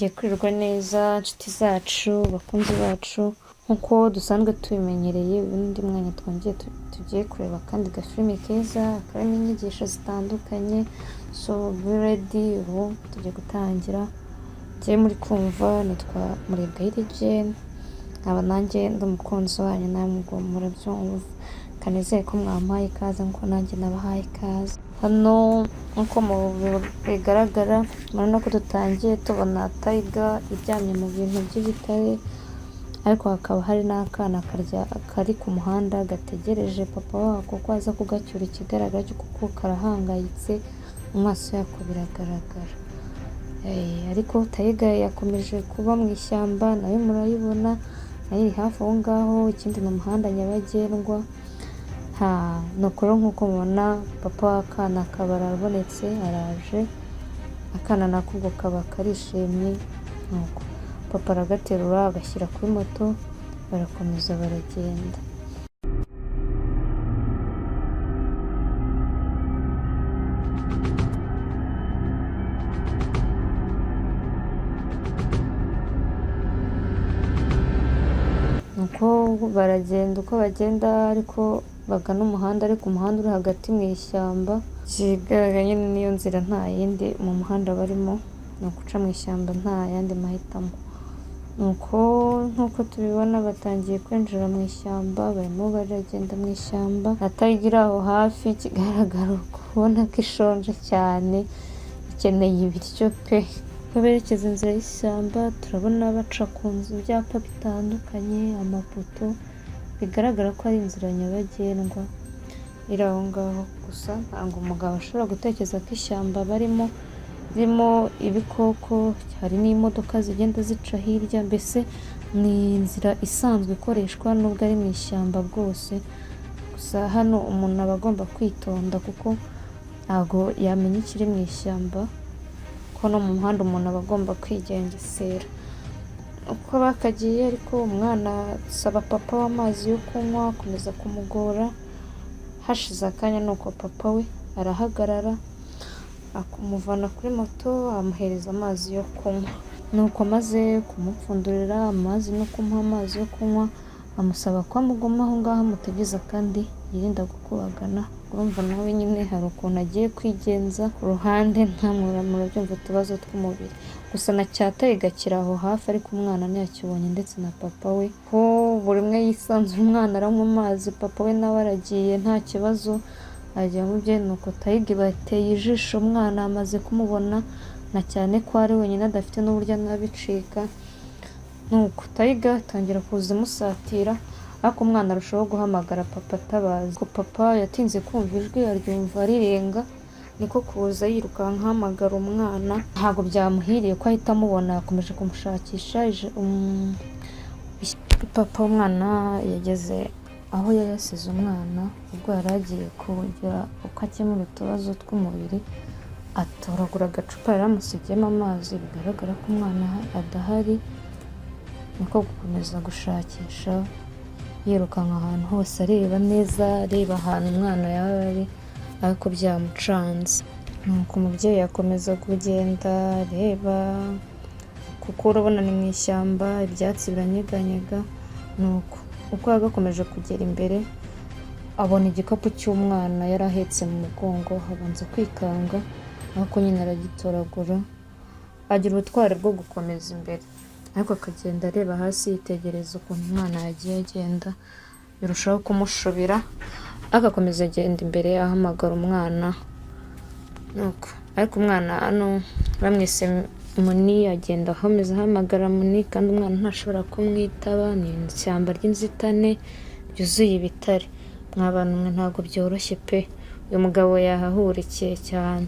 Mwongeye kwirirwa neza nshuti zacu, bakunzi bacu, nk'uko dusanzwe tubimenyereye, uyu ni undi mwanya twongeye tugiye kureba akandi gafilime keza karimo inyigisho zitandukanye, so be ready, ubu tugiye gutangira. Njyewe muri kumva nitwa Murebwayire Jane, nkaba nanjye ndi umukunzi wanyu, namwe ubwo murabyumva. Kanizere ko mwampaye ikaze nk'uko nanjye nabahaye ikaze. Hano nk'uko bigaragara, murabona ko dutangiye tubona tiger iryamye mu bintu by'ibitare, ariko hakaba hari n'akana karya kari ku muhanda gategereje papa wako ko aza kugacyura. Ikigaragara cyo kuko karahangayitse, mu maso yako biragaragara. Ariko tiger yakomeje kuba mu ishyamba, nayo murayibona, nayo iri hafi aho ngaho. Ikindi ni umuhanda nyabagendwa. Nuko rero nk'uko mubona, papa w'akana akaba arabonetse, araje, akana nako ubwo kaba karishimye. Nuko papa aragaterura agashyira kuri moto, barakomeza baragenda. Nuko baragenda, uko bagenda ariko bagana umuhanda, ariko umuhanda uri hagati mu ishyamba. Ikigaragara nyine niyo nzira, nta yindi mu muhanda barimo, ni ukuca mu ishyamba, nta yandi mahitamo. Nuko nk'uko tubibona, batangiye kwinjira mu ishyamba, barimo baragenda mu ishyamba na tiger iri aho hafi. Ikigaragara ubona ko ishonje cyane, ikeneye ibiryo pe. Uko berekeza inzira y'ishyamba, turabona baca ku nzu, ibyapa bitandukanye, amapoto, bigaragara ko ari inzira nyabagendwa iri aho ngaho. Gusa ntabwo umugabo ashobora gutekereza ko ishyamba barimo ririmo ibikoko, hari n'imodoka zigenda zica hirya, mbese ni inzira isanzwe ikoreshwa nubwo ari mu ishyamba bwose. Gusa hano umuntu aba agomba kwitonda kuko ntabwo yamenya ikiri mu ishyamba, ko no mu muhanda umuntu aba agomba kwigengesera. Uko bakagiye ariko, umwana asaba papa w'amazi yo kunywa, akomeza kumugora. Hashize akanya, nuko papa we arahagarara, akamuvana kuri moto, amuhereza amazi yo kunywa. Nuko amaze kumupfundurira amazi no kumuha amazi yo kunywa, amusaba ko amuguma aho ngaho amutegereza kandi yirinda gukubagana. Urumva nawe nyine hari ukuntu agiye kwigenza ku ruhande, ntamura, murabyumva, utubazo tw'umubiri. Gusa na cya tiger kiri aho hafi, ariko umwana ntiyakibonye, ndetse na papa we, ko buri umwe yisanzura. Umwana aranywa amazi, papa we nawe aragiye, nta kibazo, ajya mu bye. Nuko tiger bateye ijisho, umwana amaze kumubona, na cyane ko ari wenyine, adafite n'uburyo anabicika. Nuko tiger atangira kuza imusatira, ariko umwana arushaho guhamagara papa atabaza. Ko papa yatinze kumva ijwi, aryumva rirenga, niko kuza yirukanka ahamagara umwana. Ntabwo byamuhiriye ko ahita amubona, yakomeje kumushakisha. Papa w'umwana yageze aho yari yasize umwana ubwo yari agiye kugira uko akemura utubazo tw'umubiri, atoragura agacupa yari amusigiyemo amazi, bigaragara ko umwana adahari. Niko gukomeza gushakisha, yirukanka ahantu hose, areba neza, areba ahantu umwana yaba ari, ariko byamucanze. Nuko umubyeyi akomeza kugenda areba, kuko urabona ni mu ishyamba, ibyatsi biranyeganyega. Nuko uko yagakomeje kugera imbere, abona igikapu cy'umwana yari ahetse mu mugongo, abanza kwikanga, ariko nyine aragitoragura, agira ubutwari bwo gukomeza imbere, ariko akagenda areba hasi, yitegereza ukuntu umwana yagiye agenda, birushaho kumushobera, ariko akomeza agenda imbere ahamagara umwana. Nuko ariko umwana hano bamwise Muni, agenda akomeza ahamagara Muni, kandi umwana ntashobora kumwitaba. Ni ishyamba ry'inzitane ryuzuye ibitare, mwa bantu mwe, ntabwo byoroshye pe. Uyu mugabo yahahurikiye cyane.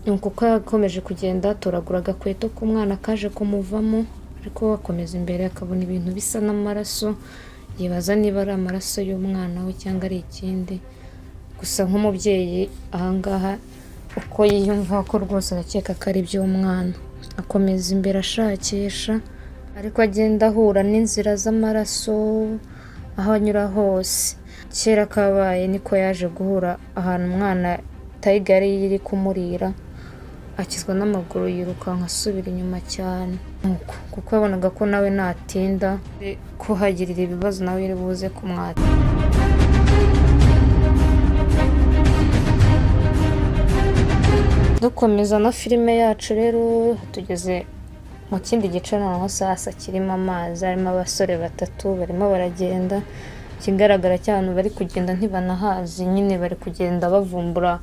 Nuko uko yakomeje kugenda, atoragura agakweto k'umwana kaje kumuvamo, ariko akomeza imbere akabona ibintu bisa n'amaraso, yibaza niba ari amaraso y'umwana we cyangwa ari ikindi. Gusa nk'umubyeyi ahangaha uko yiyumva ko rwose arakeka ko ari iby'umwana. Akomeza imbere ashakisha, ariko agenda ahura n'inzira z'amaraso aho anyura hose. Kera kabaye, niko yaje guhura ahantu umwana tiger yari iri kumurira. Akizwa n'amaguru, yirukanka asubira inyuma cyane. Nuko kuko yabonaga ko nawe natinda kuhagirira ibibazo, nawe iri buze kumwata. Dukomeza na filime yacu rero, tugeze mu kindi gice noneho sasa kirimo amazi, harimo abasore batatu barimo baragenda. Ikigaragara cy'ahantu bari kugenda ntibanahazi nyine, bari kugenda bavumbura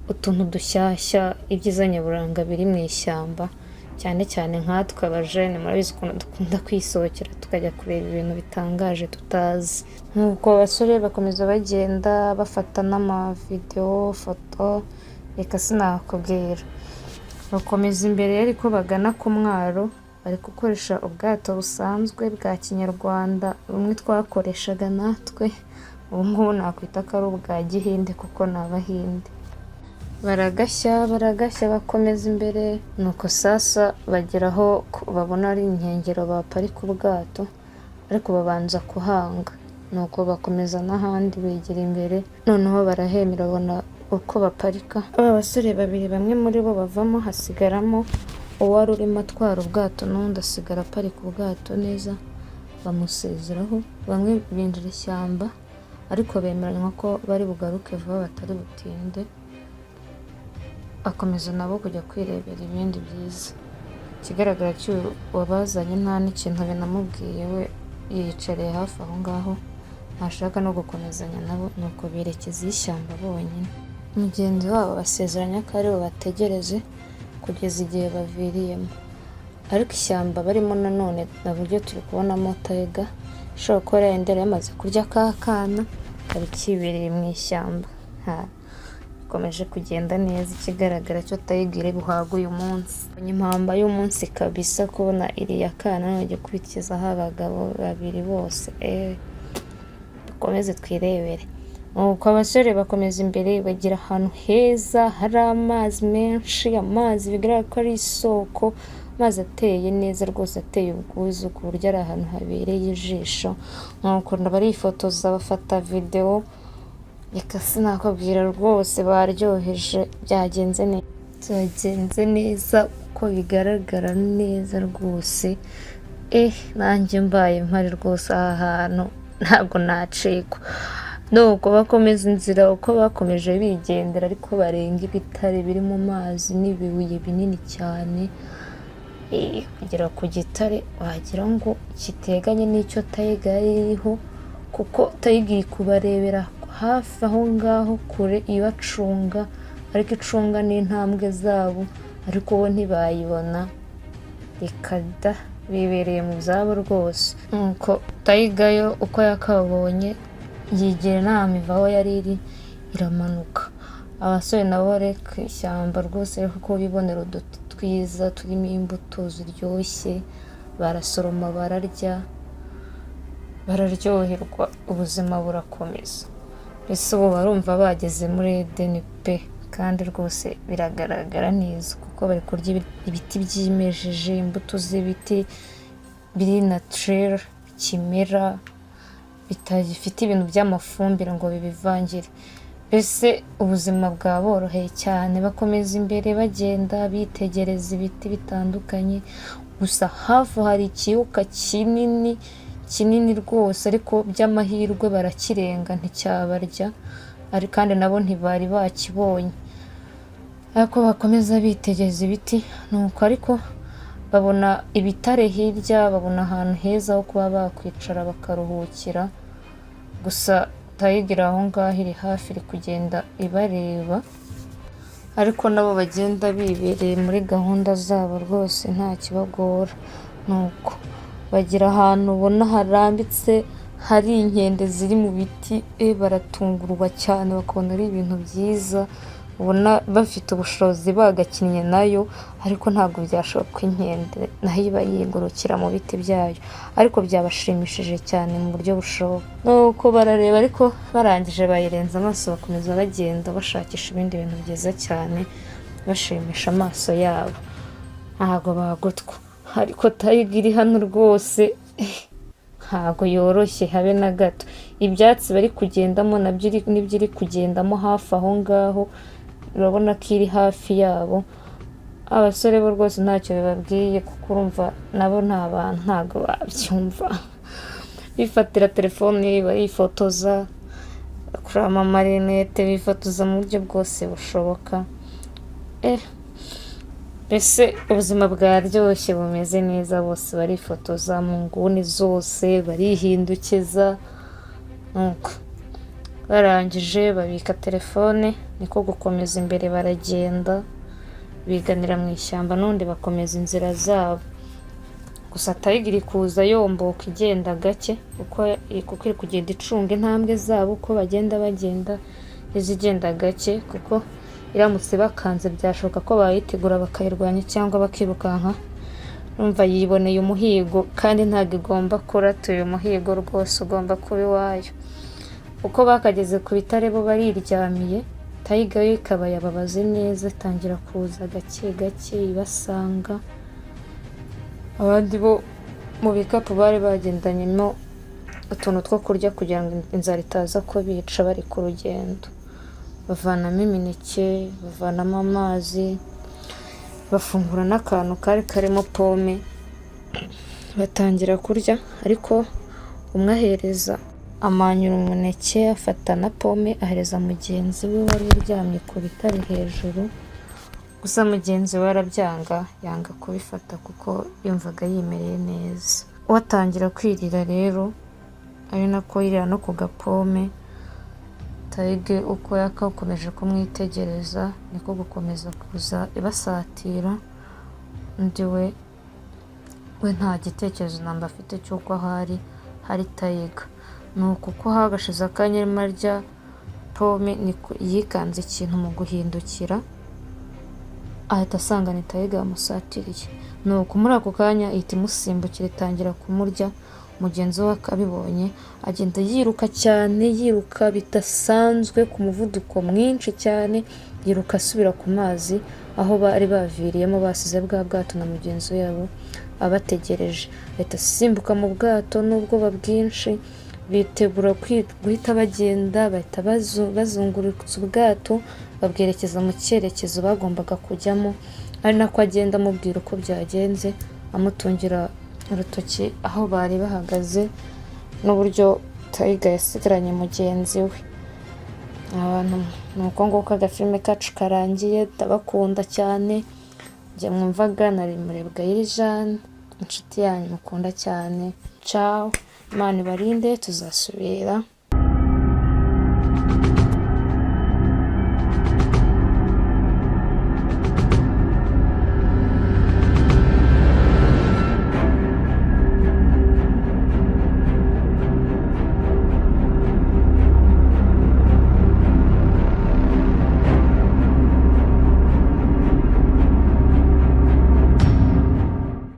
utuntu dushyashya, ibyiza nyaburanga biri mu ishyamba, cyane cyane nkatwe abajene murabizi ukuntu dukunda kwisohokera tukajya kureba ibintu bitangaje tutazi. Nuko abasore bakomeza bagenda bafata n'amavidewo, foto, reka sinakubwira. Bakomeza imbere ariko bagana ku mwaro, bari gukoresha ubwato busanzwe bwa kinyarwanda, bumwe twakoreshaga natwe, ubu ngubu nakwita ko ari ubwa gihinde kuko ni abahinde. Baragashya, baragashya, bakomeza imbere, nuko sasa bagera aho babona ari inkengero baparika ubwato, ariko babanza kuhanga. Nuko bakomeza n'ahandi begera imbere, noneho barahemera babona uko baparika. Aba basore babiri, bamwe muri bo bavamo, hasigaramo uwari urimo atwara ubwato n'undi asigara aparika ubwato neza, bamusezeraho, bamwe binjira ishyamba, ariko bemeranywa ko bari bugaruke vuba batari butinde. Akomeza nabo kujya kwirebera ibindi byiza. Ikigaragara cyo wabazanye nta n'ikintu binamubwiye, we yiyicariye hafi aho ngaho, ntashaka no gukomezanya nabo, nuko berekeza iy'ishyamba bonyine. Mugenzi wabo basezeranya ko ari bubategereze kugeza igihe baviriyemo. Ariko ishyamba barimo nanone na buryo turi kubonamo tiger ishobora kuba yenda yari yamaze kurya ka kana kari kibereye mu ishyamba. Bikomeje kugenda neza, ikigaragara cyo tiger iri buhabwe uyu munsi. Impamba y'umunsi kabisa, kubona iriya kana none gukurikizaho abagabo babiri bose. Dukomeze twirebere. Nuko abasore bakomeza imbere, bagera ahantu heza hari amazi menshi, amazi bigaragara ko ari isoko, amazi ateye neza rwose, ateye ubwuzu ku buryo ari ahantu habereye ijisho. Nuko barifotoza, bafata videwo, reka sinakubwira rwose, baryoheje, byagenze neza. Byagenze neza uko bigaragara neza rwose, nanjye mbaye mpari rwose aha hantu ntabwo nacikwa. Nuko bakomeza inzira, uko bakomeje bigendera ariko barenga ibitare biri mu mazi n'ibibuye binini cyane, kugera ku gitare wagira ngo kiteganye n'icyo tiger yari iriho, kuko tiger iri kubarebera hafi aho ngaho kure ibacunga, ariko icunga n'intambwe zabo, ariko bo ntibayibona, reka da, bibereye mu byabo rwose. Nuko tiger yo uko yakabonye yigira inama, iva aho yari iri iramanuka. Abasore nabo reka ishyamba rwose kuko bibonera uduti twiza turimo imbuto ziryoshye, barasoroma, bararya, bararyoherwa, ubuzima burakomeza. Mbese ubu barumva bageze muri Edeni pe, kandi rwose biragaragara neza kuko bari kurya ibiti byimejeje, imbuto z'ibiti biri naturel, kimera, bitagifite ibintu by'amafumbire ngo bibivangire. Mbese ubuzima bwaboroheye cyane, bakomeza imbere bagenda bitegereza ibiti bitandukanye, gusa hafi hari ikiyoka kinini kinini rwose, ariko by'amahirwe barakirenga nticyabarya, kandi nabo ntibari bakibonye. Ariko bakomeza bitegereza ibiti, nuko ariko babona ibitare hirya, babona ahantu heza ho kuba bakwicara bakaruhukira, gusa tiger iri aho ngaho iri hafi iri kugenda ibareba, ariko nabo bagenda bibereye muri gahunda zabo rwose nta kibagora. Nuko bagera ahantu ubona harambitse hari inkende ziri mu biti, baratungurwa cyane bakabona ari ibintu byiza, ubona bafite ubushobozi bagakinnye nayo, ariko ntabwo byashoboka ko inkende nayo iba yigurukira mu biti byayo, ariko byabashimishije cyane mu buryo bushoboka. Nuko barareba, ariko barangije bayirenza amaso, bakomeza bagenda bashakisha ibindi bintu byiza cyane bashimisha amaso yabo. Ntabwo bagotwa, ariko tiger iri hano rwose ntabwo yoroshye habe na gato. Ibyatsi bari kugendamo nabyo nibyo iri kugendamo hafi aho ngaho, urabona ko iri hafi yabo. Abasore bo rwose ntacyo bibabwiye, kuko urumva nabo ni abantu, ntabwo babyumva. Bifatira telefoni barifotoza, bakuramo amarinete, bifotoza mu buryo bwose bushoboka. Mbese ubuzima bwaryoshye, bumeze neza, bose barifotoza mu nguni zose, barihindukiza. Nuko barangije babika telefone, niko gukomeza imbere, baragenda biganira mu ishyamba n'ubundi bakomeza inzira zabo. Gusa tiger iri kuza yomboka, igenda gake, kuko iri kugenda icunga intambwe zabo uko bagenda, izigenda gake, kuko iramutse bakanze byashoboka ko bayitegura bakayirwanya cyangwa bakirukanka. Urumva yiboneye umuhigo kandi ntabwo igomba kurata uyu muhigo rwose, ugomba kuba iwayo. Uko bakageze ku bitare bo bariryamiye, tiger yo ikaba yababaze neza, itangira kuza gake gake ibasanga. Abandi bo mu bikapu bari bagendanyemo utuntu two kurya kugira ngo inzara itaza kubica bari ku rugendo, bavanamo imineke, bavanamo amazi, bafungura n'akantu kari karimo pome, batangira kurya. Ariko umwe ahereza amanyura umuneke, afata na pome ahereza mugenzi we wari uryamye ku bitare hejuru. Gusa mugenzi we arabyanga, yanga kubifata kuko yumvaga yimereye neza. We atangira kwirira rero, ari nako yirira no ku gapome. Tiger uko yakakomeje kumwitegereza niko gukomeza kuza ibasatira. Undi we nta gitekerezo namba afite cy'uko ahari hari tiger. Ni uko uko hagashize akanya arimo arya pome, niko yikanze ikintu mu guhindukira, ahita asanga ni tiger yamusatiriye. Nuko muri ako kanya ihita imusimbukira, itangira kumurya. Mugenzi we akabibonye agenda yiruka cyane, yiruka bidasanzwe ku muvuduko mwinshi cyane, yiruka asubira ku mazi aho bari baviriyemo, basize bwa bwato na mugenzi wabo abategereje. Ahita asimbuka mu bwato n'ubwoba bwinshi, bitegura guhita bagenda, bahita bazungurutsa ubwato, babwerekeza mu cyerekezo bagombaga kujyamo, ari nako agenda amubwira uko byagenze, amutungira urutoki aho bari bahagaze n'uburyo tiger yasigaranye mugenzi we. Abantu, ni uko nguko agafilime kacu karangiye. Ndabakunda cyane. Njye mwumvaga nari Murebwayire Jeanne, inshuti yanyu mukunda cyane. Ciao, Imana ibarinde, tuzasubira.